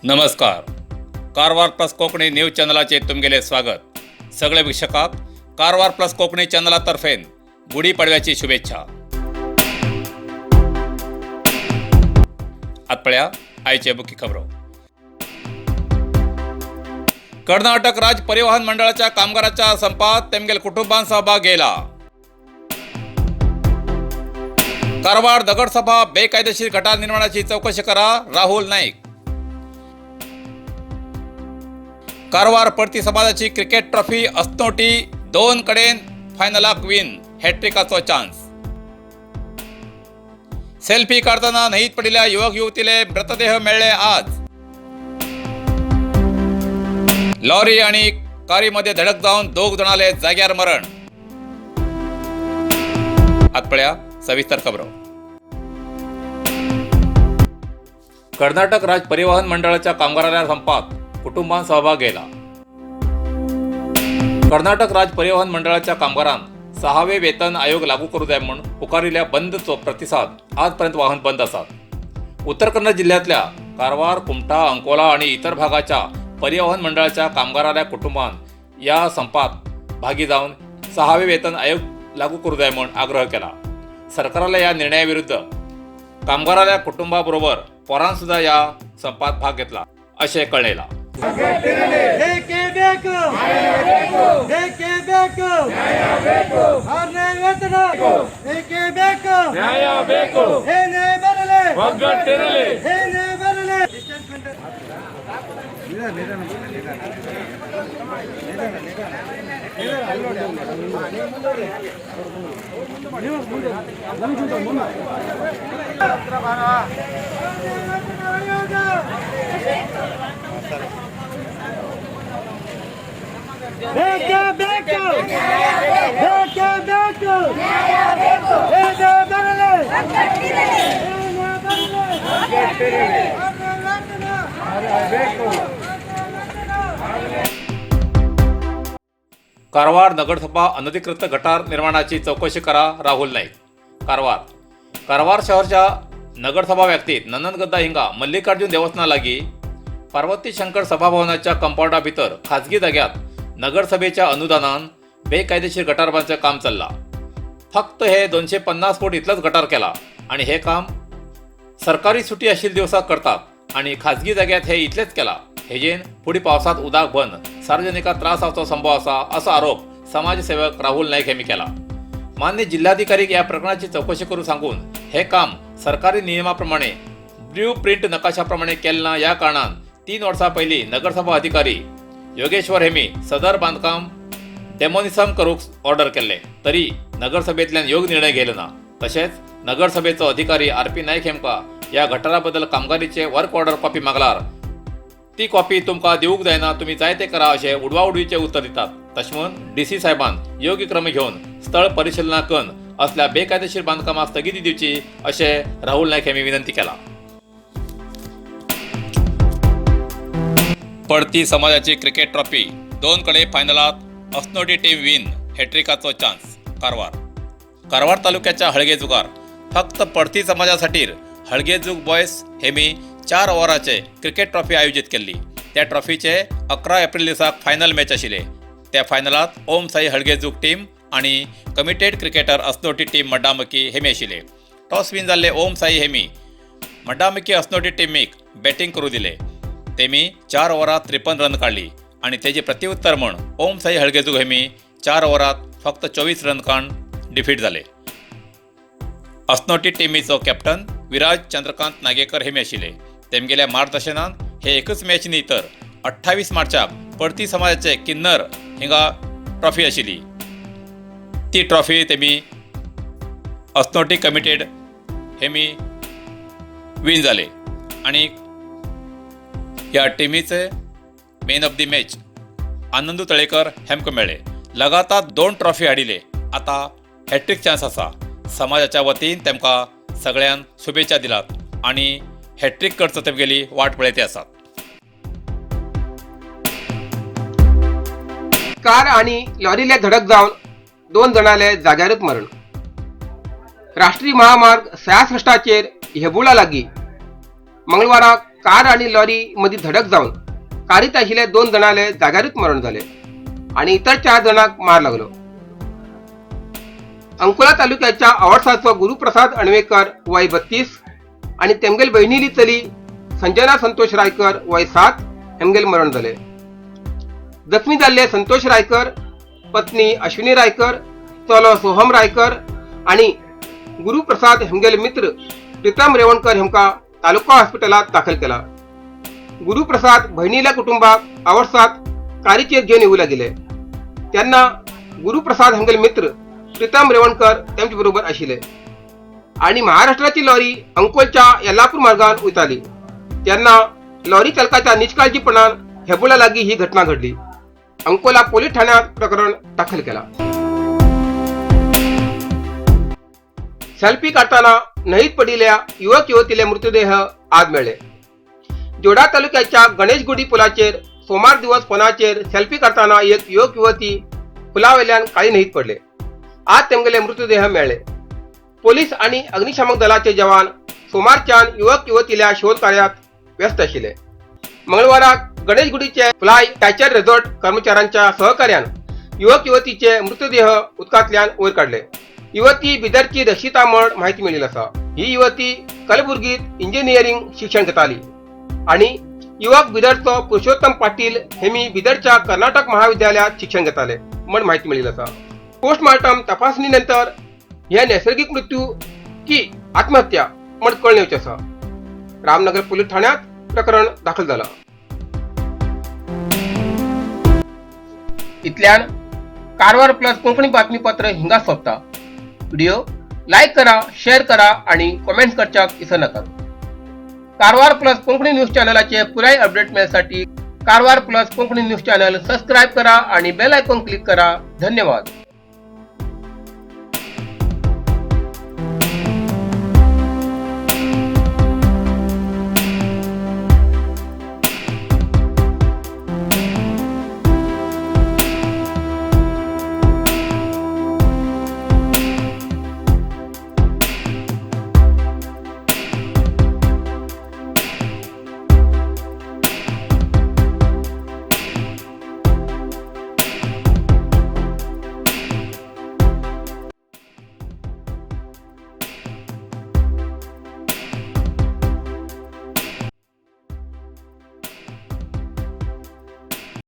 नमस्कार, Karwar plus Konkani news चॅनलाचेर तुमगेलें स्वागत. सगळे वीक्षकांक कारवार प्लस कोंकणी चॅनला तर्फेन गुढी पाडव्याची शुभेच्छा. आत पळया आयचे मुख्य खबरो. कर्नाटक राज्य परिवहन मंडळाच्या कामगाराच्या संपात तेमगेल कुटुंबान सहभाग घेयला. कारवार दगडसभा बेकायदेशीर गटार निर्माणाची चौकशी करा, राहुल नाईक. कारवार परती समाजाची क्रिकेट ट्रॉफी असनोटी दोन कडेन फायनलाक विन, हॅट्रिकाचो चान्स. सेल्फी काढताना न्हंयत पडिल्ल्या युवक युवतीले मृतदेह मेळ्ळे आज. लॉरी आणि कारीमध्ये धडक जाऊन दोग जणाले जाग्यार मरण. आत पळया सविस्तर खबरो. कर्नाटक राज्य परिवहन मंडळाच्या कामगारांच्या संपात कुटुंबान सहभाग घेतला. कर्नाटक राज्य परिवहन मंडळाच्या कामगारान सहावे वेतन आयोग लागू करू जाय म्हूण पुकारिल्ल्या बंदचो प्रतिसाद आजपर्यंत वाहन बंद आसात. उत्तर कन्नड जिल्ह्यांतल्या कारवार, कुमठा, अंकोला आणि इतर भागाच्या परिवहन मंडळाच्या कामगारांच्या कुटुंबान या संपात भागी जावन सहावे वेतन आयोग लागू करू जाय म्हूण आग्रह केला. सरकाराल्या या निर्णयाविरुद्ध कामगाराल्या कुटुंबाबरोबर पोरान सुद्धा या संपात भाग घेतला अशें कळयलां. ಬೇಕೇ ಬೇಕು, ಬೇಕೇ ಬೇಕು, ಆರನೇ ವೇತನ ಬೇಕೇ ಬೇಕು, ನ್ಯಾಯ ಬೇಕು. ಏನೇ ಬರಲಿ, ಒಗ್ಗಟ್ಟಿರಲಿ. ಏನೇ ಬರಲಿ. ಆರನೇ ವೇತನ ಆಯೋಗ ಬೇಕೇ ಬೇಕು, ಬೇಕೇ ಬೇಕು, ಏನೇ ಬರಲಿ, ಏನೇ ಬರಲಿ, ಆರನೇ ವೇತನ. कारवार नगरसभा अनधिकृत गटार निर्माणाची चौकशी करा, राहुल नाईक. कारवार. कारवार शहरच्या नगरसभा व्याप्तीत नंदनगद्दा हिंगा मल्लिकार्जुन देवस्थाना लागी पार्वती शंकर सभाभवनाच्या कंपाऊंडा भितर खाजगी जाग्यात नगरसभेच्या अनुदानान बेकायदेशीर गटार बांदचें काम चल्लां. फक्त हे 250 फूट इतलंच गटार केला आणि हे काम सरकारी सुटी आशिल्ल्या दिवसाक करतात आणि खाजगी जाग्यात हे इतलेच केला. हेजेन फुडें पावसात उदक बंद सार्वजनिकांक त्रास जावचो संभव आसा, असो आरोप समाजसेवक राहुल नाईक यांनी केला. मान्य जिल्हाधिकारी या प्रकरणाची चौकशी करू सांगून हे काम सरकारी नियमाप्रमाणे ब्ल्यू प्रिंट नकाशाप्रमाणे केलें ना, ह्या कारणान 3 वर्सां पयलीं नगरसभा अधिकारी योगेश्वर हेमी सदर बांदकाम डेमोनिसम करूंक ऑर्डर केल्ले, तरी नगरसभेंतल्यान योग्य निर्णय घेतलो ना. तशेंच नगरसभेचो अधिकारी आर पी नायक हेमकां ह्या गटारा बद्दल कामगारीचे वर्क ऑर्डर कॉपी मागल्यार ती कॉपी तुमकां दिवंक जायना, तुमी जाय ते करा, अशें उडवाउडवीचें उत्तर दितात. तशें म्हूण डी सी साहेबान योग्य क्रम घेवन स्थळ परिशिलना करून असल्या बेकायदेशीर बांदकामाक स्थगिती दिवची, अशें राहुल नायक यांनी विनंती केला. पडती समाजाची क्रिकेट ट्रॉफी दोन कडे फायनलात असनोटी टीम विन, हॅट्रिकाचो चान्स. कारवार. कारवार तालुक्याच्या हळगेजुगार फक्त पडती समाजासाठी हळगेजुग बॉयस हेमी 4 ओव्हराचे क्रिकेट ट्रॉफी आयोजीत केल्ली. त्या ट्रॉफीचे 11 एप्रिल दिसाक फायनल मॅच आशिल्ले. त्या फायनलात ओम साई हळगेजुग टीम आणि कमिटेड क्रिकेटर असनोटी टीम मड्डामकी हेमी आशिल्ले. टॉस विन जाल्ले ओम साई हेमी मड्डामकी असनोटी टिमीक बॅटींग करूं दिले. तेमी 4 ओव्हरात 53 रन काडली आणि तेजे प्रतिउत्तर म्हूण ओम साई हळगेजुग हेमी 4 ओव्हरात फक्त 24 रन काडून डिफीट जाले. असनोटी टिमीचो कॅप्टन विराज चंद्रकांत नागेकर हेमी आशिल्ले. तेमगेल्या मार्गदर्शनान हे एकच मॅच न्ही तर 28 मार्चाक परती समाजाचे किन्नर हिंगा ट्रॉफी आशिल्ली, ती ट्रॉफी तेमी असनोटी कमिटेड हेमी विन जाले आणि ह्या टिमीचे man of the match Anandu Talekar हेमकां मेळ्ळे. लगातार 2 ट्रॉफी हाडिले, आतां हॅट्रीक चान्स आसा. समाजाच्या वतीन तेमकां सगळ्यान शुभेच्छा दिलात आणि हॅट्रीक करचो तेमगेली वाट पळयती आसात. कार आणि लॉरीला धडक जावन 2 जाणांले जाग्यारूच मरण. राष्ट्रीय महामार्ग 66चेर हेबुळा लागीं मंगळवारा कार आनी लॉरी मदीं धडक जावन कारीत आशिल्ले 2 जाणांले जाग्यारूच मरण जालें आनी इतर 4 जाणांक मार लागलो. अंकोला तालुक्याच्या आवडसाचो गुरुप्रसाद अणवेकर वय 32 आनी तेमगेल बहिणीली चली संजना संतोष रायकर वय 7 हेमगेल मरण जालें. जखमी जाल्ले संतोष रायकर, पत्नी अश्विनी रायकर, चलो सोहम रायकर आनी गुरुप्रसाद हेमगेल मित्र प्रीतम रेवणकर हेमका तालुका हॉस्पिटलात दाखल केला. गुरुप्रसाद बहिणीला कुटुंबाक आवडसात कारीचेर घेवन येवू लागिले तेन्ना गुरुप्रसाद हेमगेल मित्र प्रीतम रेवणकर तेमचे बरोबर आशिल्ले आनी महाराष्ट्राची लॉरी अंकोलच्या येल्लापूर मार्गान वयताली तेन्ना लॉरी चालकाच्या निष्काळजीपणान हेबोला लागीं ही घटना घडली. अंकोला पोलीस ठाण्यात प्रकरण दाखल केला. सेल्फी काढताना न्हंयेत पडिल्ल्या युवक युवतीले मृतदेह आज मेळ्ळे. जोडा तालुक्याच्या गणेशगुडी पुलाचेर सोमार दिवस फोनाचेर सेल्फी काढताना एक युवक युवती पुलावेल्यान काळी न्हंयेत पडले. आज तेमगेले मृतदेह मेळ्ळे. पोलीस आणि अग्निशामक दलाचे जवान सोमारच्यान युवक युवतील्या शोध कार्यात व्यस्त आशिल्ले. मंगळवाराक गणेशगुडीचे फ्लाय कॅचर रिसॉर्ट कर्मचाऱ्यांच्या सहकार्यान युवक युवतीचे मृतदेह उदकांतल्यान वयर काडले. युवती बिदरची रशिता म्हण म्हायती मेळिल्ली आसा. ही युवती कलबुर्गीत इंजिनियरिंग शिक्षण घेताली आणि युवक बिदरचो पुरुषोत्तम पाटील हेमी बिदरच्या कर्नाटक महाविद्यालयात शिक्षण घेताले म्हण म्हायती मेळिल्ली आसा. पोस्टमार्टम तपासणी नंतर हे नैसर्गिक मृत्यू की आत्महत्या म्हण कळून येवचें आसा. रामनगर पोलीस ठाण्यात प्रकरण दाखल जाला. इतल्यान कारवार प्लस कोंकणी बातमीपत्र हिंगा सोंपता. व्हिडिओ लायक करा, शेअर करा आणि कमेंट्स करच्याक विसर नाका. कारवार प्लस कोंकणी न्यूज चॅनलाचे पुराय update मेळसाठी Karwar plus Konkani news channel subscribe करा आणि बेल आयकॉन क्लिक करा. धन्यवाद.